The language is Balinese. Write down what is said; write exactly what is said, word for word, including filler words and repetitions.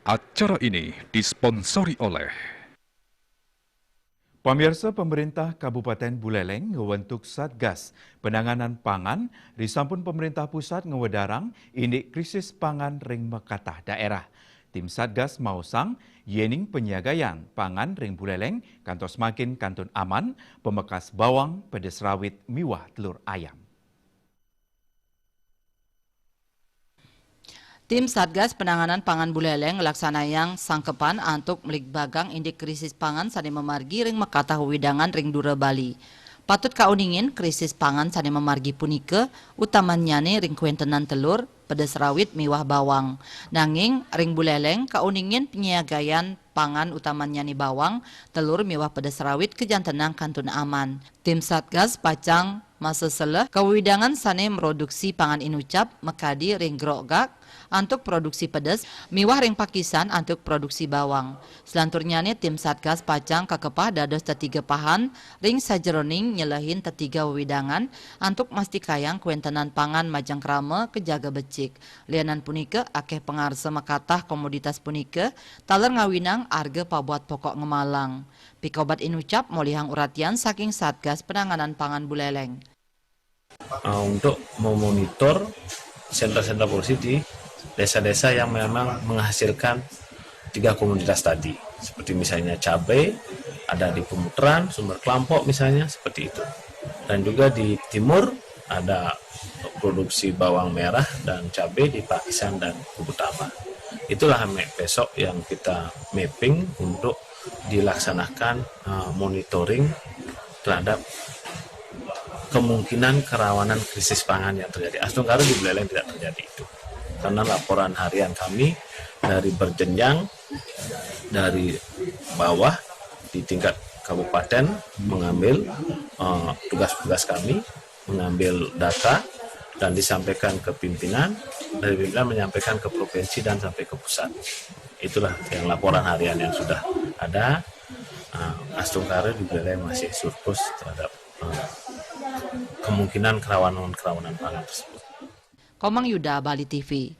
Acara ini disponsori oleh Pamirsa, pemerintah Kabupaten Buleleng ngewentuk Satgas penanganan pangan, risampun pemerintah pusat ngewedarang indik krisis pangan ring mekatah daerah. Tim Satgas maosang, yening penyiagayan pangan ring Buleleng kantos makin kantun aman, pemekas bawang, pedes rawit, miwah telur ayam. Tim Satgas Penanganan Pangan Buleleng nglaksanayang sangkepan antuk mligbagang indik krisis pangan sane mamargi ring makatah wewidangan ring dura Bali. Patut kauningin, krisis pangan sane mamargi punika utamannyane ring kwentenan telur, pedes rawit miwah bawang. Nanging ring Buleleng kauningin penyiagayan pangan utamannyane bawang, telur miwah pedes rawit kajantenang kantun aman. Tim Satgas pacang maseseleh kawewidangan sane mroduksi pangan inucap makadi ring grogak antuk produksi pedes miwah ring pakisan antuk produksi bawang. Selanturnyane tim Satgas pacang kakepah dados tetiga pahan ring sajeroning nyelehin tetiga wewidangan antuk mastikayang kwentenan pangan majeng krama kajaga becik. Lianan punika, akeh pangarsa makatah komoditas punika taler ngawinang arga pabuat pokok ngemalang. Pikobat inucap molihang uratian saking Satgas Penanganan Pangan Buleleng. Uh, untuk memonitor sentra-sentra produksi di desa-desa yang memang menghasilkan tiga komoditas tadi, seperti misalnya cabai ada di Pemutaran, Sumber Kelampok misalnya, seperti itu. Dan juga di timur ada produksi bawang merah dan cabai di Pakisan dan Kubutama. Itulah besok yang kita mapping untuk dilaksanakan uh, monitoring terhadap kemungkinan kerawanan krisis pangan yang terjadi. Astungkara di Buleleng tidak terjadi itu. Karena laporan harian kami dari berjenjang, dari bawah di tingkat kabupaten mengambil uh, tugas-tugas kami, mengambil data dan disampaikan ke pimpinan, dari pimpinan menyampaikan ke provinsi dan sampai ke pusat. Itulah yang laporan harian yang sudah ada. Uh, Astungkara di Buleleng masih surplus terhadap uh, kemungkinan kerawanan-kerawanan pangan tersebut. Komang Yuda, Bali T V.